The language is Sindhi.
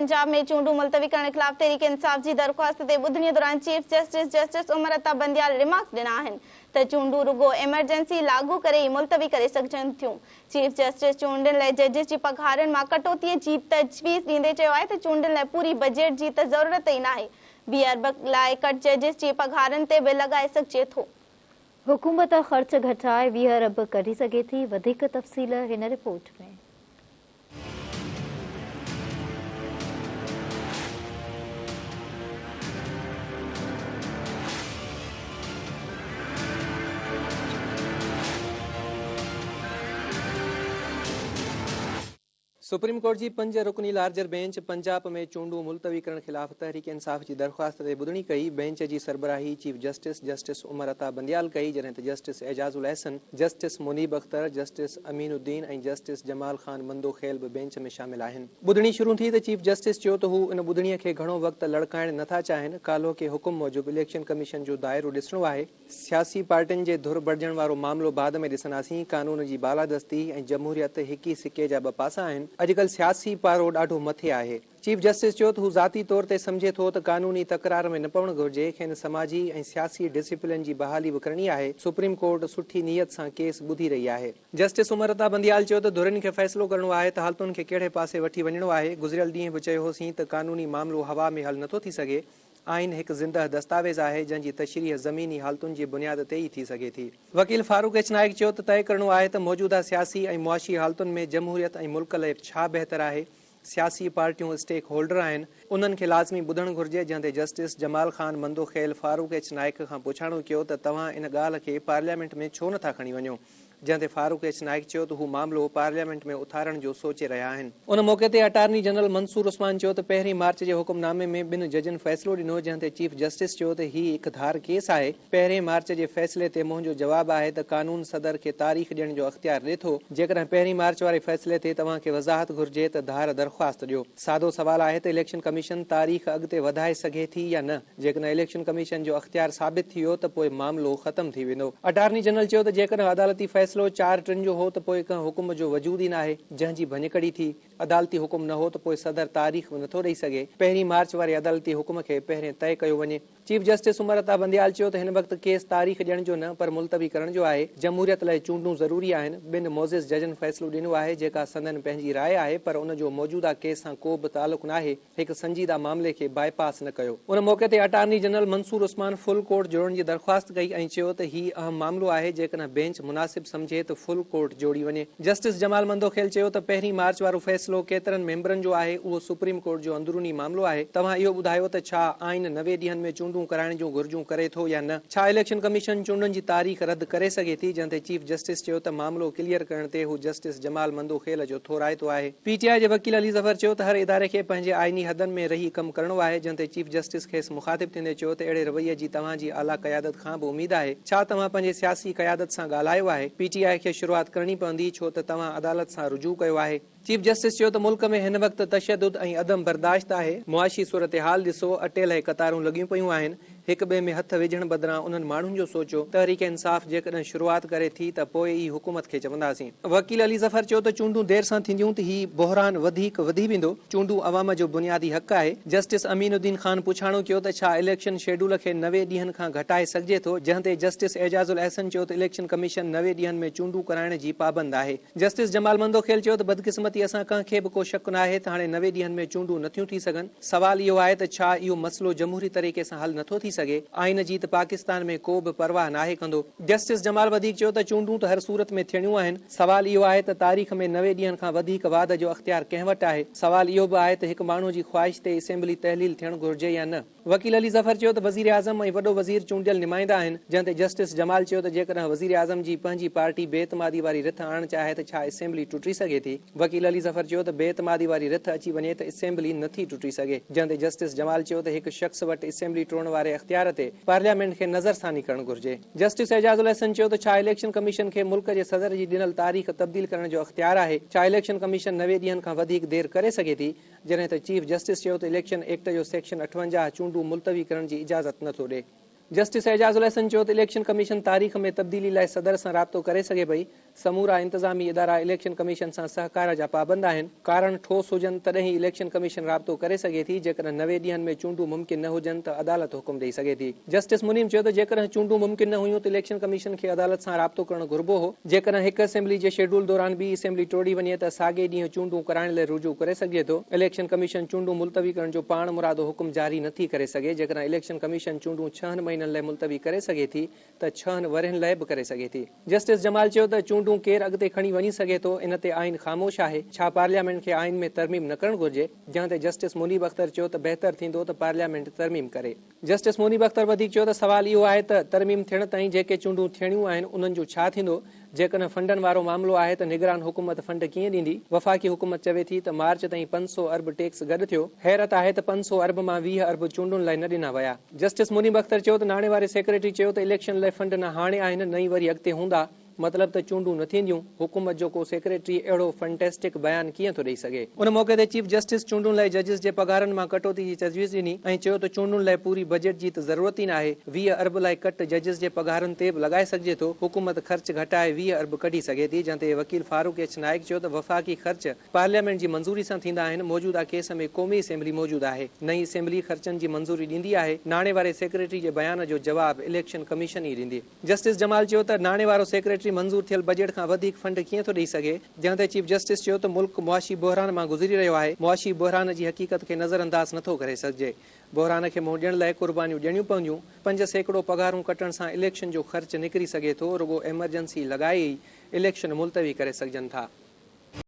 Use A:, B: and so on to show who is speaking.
A: پنجاب ۾ چونڊون ملتوي ڪرڻ خلاف تحريڪ انصاف جي درخواست تي ٻڌڻي دوران chief justice justice Umar Ata Bandial remarks ڏنا آهن ته چونڊون رڳو ايمرجنسي لاڳو ڪري ئي ملتوي ڪري سگهجن ٿيون. چيف جسٽس چونڊن لاء ججز جي پگهارن مان ڪٽوتي جي تجويز ڏيندي چيو آهي ته چونڊن لاء پوري بجيٽ جي ته ضرورت ئي ناهي، 20 ارب لاء ڪٽ ججز جي پگهارن تي به لڳائي سگهجي ٿو.
B: حڪومت خرچ گهٽائي 20 ارب ڪڍي سگهي ٿي، وڌيڪ تفصيل هن رپورٽ ۾.
C: سپريم ڪورٽ جي پنج رڪني لارجر بينچ پنجاب ۾ چونڊون ملتوي ڪرڻ خلاف تحريڪ انصاف جي درخواست تي ٻڌڻي ڪئي. بينچ جي سربراهي chief justice justice Umar Ata Bandial ڪئي، جڏهن ته justice Ijaz ul Ahsan, justice Munib Akhtar, justice Amin Uddin ۽ justice Jamal Khan Mandokhail به بينچ ۾ شامل آهن. ٻڌڻي شروع ٿي ته چيف جسٽس چيو ته هو ان ٻڌڻي کي گهڻو وقت لڙڪائڻ نه ٿا چاهين، ڪالهوڪي حڪم موجب اليڪشن ڪميشن جو دائرو ڏسڻو آهي، سياسي پارٽين جي ڌر بڻجڻ وارو معاملو بعد ۾ ڏسنداسين، قانون جي بالادستي ۽ جمهوريت هڪ ئي سڪي جا ٻه پاسا آهن، اڄڪلهه سياسي پارو ڏاڍو مٿي آهي. چيف جسٽس چيو ته هو ذاتي طور تي سمجهي ٿو ته قانوني تڪرار ۾ نه پوڻ گهرجي، کين سماجي ۽ سياسي ڊسيپلين جي بحالي به ڪرڻي آهي، سپريم ڪورٽ سٺي نيت سان ڪيس ٻڌي رهي آهي. جسٽس عمر عطا بنديال چيو ته ڌرين کي فيصلو ڪرڻو آهي ته حالتن کي ڪهڙي پاسي وٺي وڃڻو آهي، گذريل ڏينهن به چيو هوسين ته قانوني معاملو هوا ۾ حل نٿو ٿي سگهي، آئين هڪ زندهه دستاويز آهي جنهن جي تشريح زميني حالتن جي بنياد تي ئي ٿي سگهي ٿي. وڪيل فاروق ايڇ نائيڪ چيو ته طئي ڪرڻو آهي ته موجوده سياسي ۽ معاشي حالتن ۾ جمهوريت ۽ ملڪ لاء ڇا بهتر آهي، سياسي پارٽيون اسٽيڪ هولڊر آهن، انهن کي لازمي ٻڌڻ گهرجي، جنهن تي جسٽس جمال خان مندوخيل فاروق ايڇ نائيڪ کان پڇاڻو ڪيو ته توهان ان ڳالهه کي پارليامينٽ ۾ ڇو نٿا کڻي وڃو، جنهن تي فاروق ايڇ نائيڪ چيو ته هو معاملو پارليامينٽ ۾ اٿارڻ جو سوچي رهيا آهن. ان موقعي تي اٽارني جنرل منصور عثمان چيو ته پهرين مارچ جي حڪم نامي ۾ ٻن ججن فيصلو ڏنو، جنهن تي چيف جسٽس چيو ته هي هڪ ڌار ڪيس آهي، پهرين مارچ جي فيصلي تي منهنجو جواب آهي ته قانون صدر کي تاريخ ڏيڻ جو اختيار ڏي ٿو، جيڪڏهن پهرين مارچ واري فيصلي تي توهان کي وضاحت گهرجي ته ڌار درخواست ڏيو. سادو سوال آهي ته اليڪشن ڪميشن تاريخ اڳتي وڌائي سگهي ٿي يا نه؟ جيڪڏهن اليڪشن ڪميشن جو اختيار ثابت ٿي ويو ته پوء معاملو ختم ٿي ويندو. اٽارني جنرل چيو ته جيڪڏهن عدالتي فيصلو چار ٽن جو هو ته پوء ڪنهن حڪم جو وجود ئي ناهي، جنهن جي ڀڃڪڙي ٿي. عدالتي حڪم نه هو ته پوء صدر تاريخ به نٿو ڏئي سگهي. پهرين مارچ واري عدالتي حڪم کي پهرين طئي ڪيو وڃي. چيف جسٽس عمر عطا بنديال چيو ته هن وقت ڪيس تاريخ ڏيڻ جو نه پر ملتوي ڪرڻ جو آهي، جمهوريت لاء چونڊون ضروري آهن، ٻن معزز ججن فيصلو ڏنو آهي جيڪا سندن پنهنجي راء آهي پر ان جو موجوده ڪيس سان ڪو به تعلق ناهي، هڪ سنجيده معاملي کي باء پاس نه ڪيو. ان موقعي تي attorney general Mansoor Usman full court جوڙڻ جي درخواست ڪئي ۽ چيو ته هي اهم معاملو آهي جيڪڏهن بينچ مناسب سمجهي ته فل ڪورٽ جوڙي وڃي. جسٽس جمال مندوخيل چيو ته پهرين مارچ وارو فيصلو ڪيترن ميمبرن جو آهي اهو سپريم ڪورٽ جو اندروني معاملو آهي، توهان اهو ٻڌايو ته ڇا آئين 90 ڏينهن ۾ چونڊون ڪرائڻ جون گهرجون ڪري ٿو يا نه؟ ڇا اليڪشن ڪميشن چونڊن جي تاريخ رد ڪري سگهي ٿي؟ جنهن تي چيف جسٽس چيو ته معاملو ڪليئر ڪرڻ تي هو جسٽس جمال مندوخيل جو ٿورائتو آهي. پي ٽي آء جي وڪيل علي ظفر چيو ته هر اداري کي پنهنجي آئيني حدن ۾ رهي ڪم ڪرڻو آهي، جنهن تي چيف جسٽس کيس مخاطب ٿيندي چيو ته اهڙي رويي جي توهان جي اعليٰ قيادت کان به اميد آهي، ڇا توهان پنهنجي سياسي قيادت سان ڳالهايو آهي؟ پي ٽي آء کي شروعات ڪرڻي پوندي ڇو ته توهان عدالت سان رجوع ڪيو آهي. چيف جسٽس چيو ته ملڪ ۾ هن وقت تشدد ۽ عدم برداشت آهي، معاشي صورتحال ڏسو، اٽي لاء قطارون لڳيون پيون آهن، هڪ ٻئي ۾ هٿ وجهڻ بدران انهن ماڻهن جو سوچيو، تحريڪ انصاف جيڪڏهن شروعات ڪري ٿي ته پوء ئي حڪومت کي چونداسين. وڪيل علي ظفر چيو ته چونڊون دير سان ٿينديون ته هي بحران وڌيڪ وڌي ويندو، چونڊون عوام جو بنيادي حق آهي. جسٽس امين الدين خان پڇاڻو ڪيو ته ڇا اليڪشن شيڊول کي 90 ڏينهن کان گهٽائي سگهجي ٿو، جنهن تي جسٽس اعجاز الاحسن چيو ته اليڪشن ڪميشن 90 ڏينهن ۾ چونڊون ڪرائڻ جي پابند آهي. جسٽس جمال مندوخيل چيو ته بدقسمتي اسان ڪنهن کي به ڪو شڪ ناهي ته هاڻي 90 ڏينهن ۾ چونڊون نٿيون ٿي سگهن، سوال اهو آهي ته ڇا اهو مسئلو جمهوري طريقي سان حل نٿو ٿي سگهي، آئين جي ته پاڪستان ۾ ڪو به پرواهه ناهي ڪندو. جسٽس جمال وڌيڪ چيو ته چونڊون ته هر صورت ۾ ٿيڻيون آهن، سوال اهو آهي ته تاريخ ۾ 90 ڏينهن کان وڌيڪ واڌ جو اختيار ڪنهن وٽ آهي، سوال اهو به آهي ته هڪ ماڻهو جي خواهش تي اسيمبلي تحليل ٿيڻ گهرجي يا نه. وڪيل علي ظفر چيو ته وزيراعظم ۽ وڏو وزير چونڊيل نمائندا آهن، جنهن تي جسٽس جمال چيو ته جيڪڏهن وزيراعظم جي پنهنجي پارٽي بي اعتمادي واري رٿ آڻڻ چاهي ته ڇا اسيمبلي ٽٽي سگهي ٿي؟ وڪيل علي ظفر چيو ته بي اعتمادي واري رٿ اچي وڃي ته اسيمبلي نٿي ٽٽي سگهي، جنهن تي جسٽس جمال چيو ته هڪ شخص وٽ اسيمبلي ٽوڙڻ واري اختيار تي پارليامينٽ کي نظرثاني ڪرڻ گهرجي. جسٽس اعجاز الاحسن چيو ته ڇا اليڪشن ڪميشن کي ملڪ جي صدر جي ڏنل تاريخ تبديل ڪرڻ جو اختيار آهي؟ ڇا اليڪشن ڪميشن 90 ڏينهن کان وڌيڪ دير ڪري سگهي ٿي؟ جڏهن ته چيف جسٽس چيو ته اليڪشن ايڪٽ جو سيڪشن 58 چونڊون ملتوي ڪرڻ جي اجازت نه ٿو ڏي. جسٽس اعجاز الاحسن چيو ته اليڪشن ڪميشن تاريخ ۾ تبديلي لاء صدر سان رابطو ڪري سگهي پئي، سمورا انتظامي ادارا اليڪشن ڪميشن سان سهڪار جا پابند آهن، ڪارڻ ٺوس هجن تڏهن ئي اليڪشن ڪميشن رابطو ڪري سگهي ٿي، جيڪڏهن 90 ڏينهن ۾ چونڊون ممڪن نه هجن ته عدالت حڪم ڏئي سگهي ٿي. جسٽس منيب چيو ته جيڪڏهن چونڊون ممڪن نه هيون ته اليڪشن ڪميشن کي عدالت سان رابطو ڪرڻ گهربو هو، جيڪڏهن هڪ اسيمبلي جي شيڊول دوران ٻي اسيمبلي ٽوڙي وڃي ته ساڳئي ڏينهن چونڊون ڪرائڻ لاء رجوع ڪري سگهجي ٿو، اليڪشن ڪميشن چونڊون ملتوي ڪرڻ جو پاڻ مرادو حڪم جاري نه ٿي ڪري سگهي، جيڪڏهن اليڪشن ڪميشن چونڊون ڇهن مهينن لاء ملتوي ڪري سگهي ٿي ته ڇهن ورهين لاء به ڪري سگهي ٿي. جسٽس جمال چيو ته چونڊون ڪير اڳتي کڻي وڃي سگهي ٿو، ان تي آئين خاموش آهي، ڇا پارليامينٽ کي آئين ۾ ترميم نه ڪرڻ گهرجي؟ جنهن تي جسٽس منيب اختر چيو ته بهتر ٿيندو ته پارليامينٽ ترميم ڪري. جسٽس منيب اختر وڌيڪ چيو ته سوال اهو آهي ته ترميم ٿيڻ تائين جيڪي چونڊون ٿيڻيون آهن انهن جو ڇا ٿيندو؟ جيڪڏهن فنڊن وارو معاملو آهي ته نگران حڪومت فنڊ ڪيئن ڏيندي؟ وفاقي حڪومت چوي ٿي ته مارچ تائين 500 ارب ٽيڪس گڏ ٿيو، حيرت آهي ته 500 ارب مان 20 ارب چونڊن لاء نه ڏنا ويا. جسٽس منيب اختر چيو ته ناڻي واري سيڪريٽري چيو ته اليڪشن لاء فنڊ نه هاڻي آهن نه ئي وري اڳتي هوندا، مطلب ته چونڊون نه ٿينديون، حڪومت جو ڪو سيڪريٽري اهڙو فنٽيسٽڪ بيان ڪيئن ٿو ڏئي سگهي؟ ان موقعي تي چيف جسٽس چونڊن لاء ججز جي پگهارن مان ڪٽوتي جي تجويز ڏني ۽ چيو ته چونڊن لاء پوري بجيٽ جي ته ضرورت ئي ناهي، 20 ارب لاء ڪٽ ججز جي پگهارن تي به لڳائي سگهجي ٿو، حڪومت خرچ گهٽائي 20 ارب ڪڍي سگهي ٿي، جنهن تي وڪيل فاروق ايڇ نائيڪ چيو ته وفاقي خرچ پارليامينٽ جي منظوري سان ٿيندا آهن، موجوده ڪيس ۾ قومي اسيمبلي موجود آهي، نئين اسيمبلي خرچن جي منظوري ڏيندي آهي، ناڻي واري سيڪريٽري جي بيان جو جواب اليڪشن ڪميشن ئي ڏيندي. جسٽس جمال چيو ته ناڻي وارو سيڪريٽري منظور ٿيل بجيٽ کان وڌيڪ فنڊ ڪيئن ٿو ڏئي سگهي، جنهن تي چيف جسٽس چيو ته ملڪ معاشي بحران مان گذري رهيو آهي، معاشي بحران جي حقيقت کي نظرانداز نٿو ڪري سگهجي، بحران کي منهن ڏيڻ لاء قربانيون ڏيڻيون پونديون، 5% پگهارون ڪٽڻ سان اليڪشن جو خرچ نڪري سگهي ٿو، رڳو ايمرجنسي لڳائي ئي اليڪشن ملتوي ڪري سگهجن ٿا.